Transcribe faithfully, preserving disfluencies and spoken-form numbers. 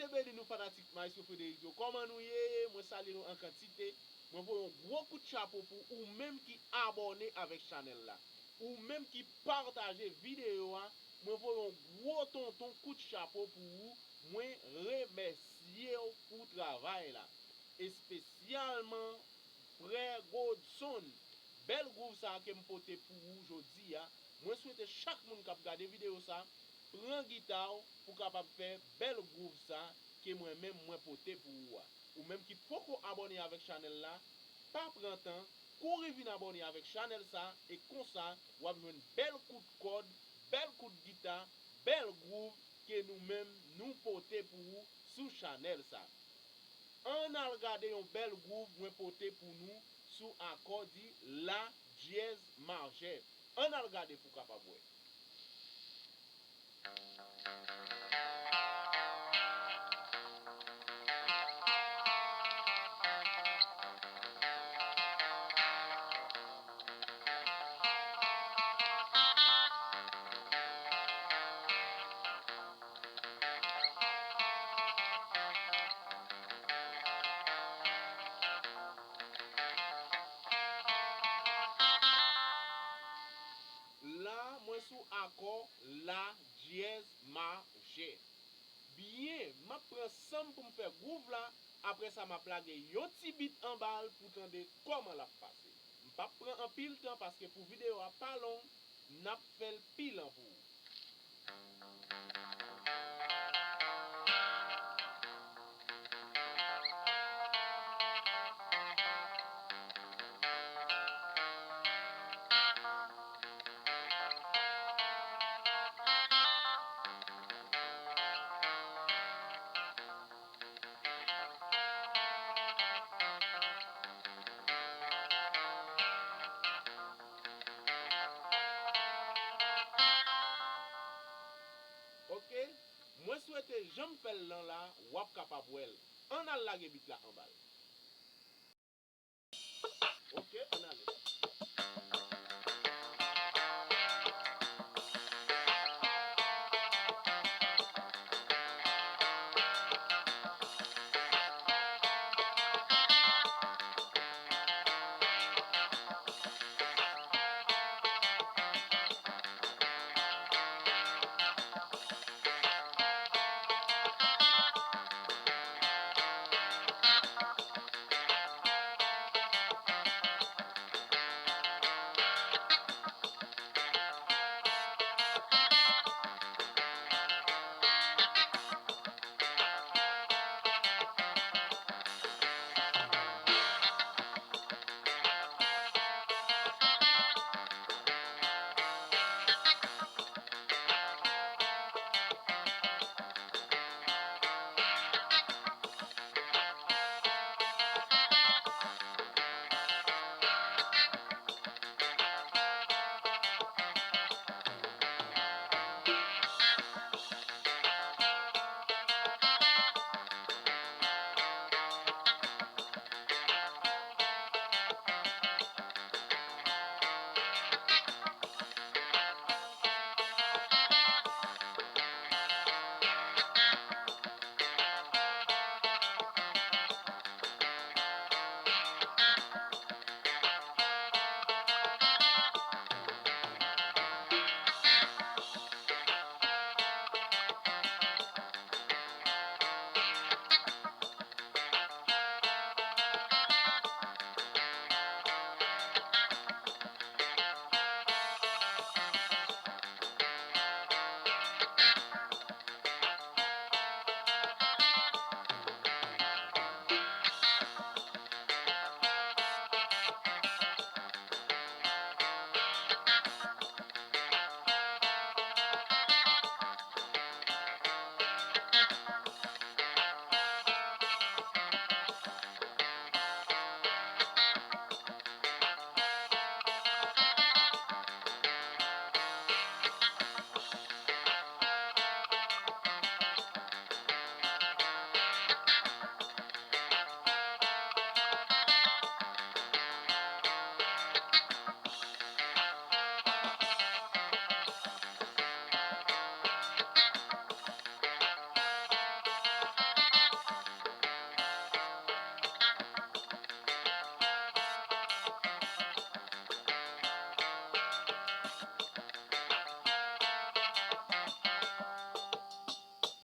Bondye beni nou fanatik Maestro Frédéric yo. Kòman nou ye? Mwen salye nou an kantite. Mwen voye yon gwo kout chapo pou ou menm ki abòne avèk chanèl la. Ou menm ki pataje videyo a. Mwen voye yon gwo tonton kout chapo pou ou. Mwen remèsye w pou travay la. Espesyalman frè Godson. Bèl gwouv sa a ke m pote pou ou jodi a. Mwen swete chak moun k ap gade videyo sa, pran gita w pou w kapab fè bèl gwouv sa ke mwen menm mwen pote pou ou a. Ou menm ki poko abòne avèk chanèl la, pa pran tan, kouri vin abòne avèk chanèl sa e konsa w ap jwenn bèl kout kòd, bèl kout gita, bèl gwouv ke nou menm nou pote pou ou sou chanèl sa. Ann al gade yon bèl gwouv mwen pote pou nou sou akò di la dyèz majè. Ann al gade pou w kapab wè. La, mwen sou akò la dyèz majè. Byen, m ap pran san m pou m fè gwouv la. Apre sa, m ap lage yon ti bit anba l pou tande kòman l ap pase. M p ap pran anpil tan paske pou videyo a pa long, n ap fè l pi lan pou ou. Ok, mwen swete jan m fè l lan la, w ap kapab wè l. Ann al lage bit la anba l. Ok,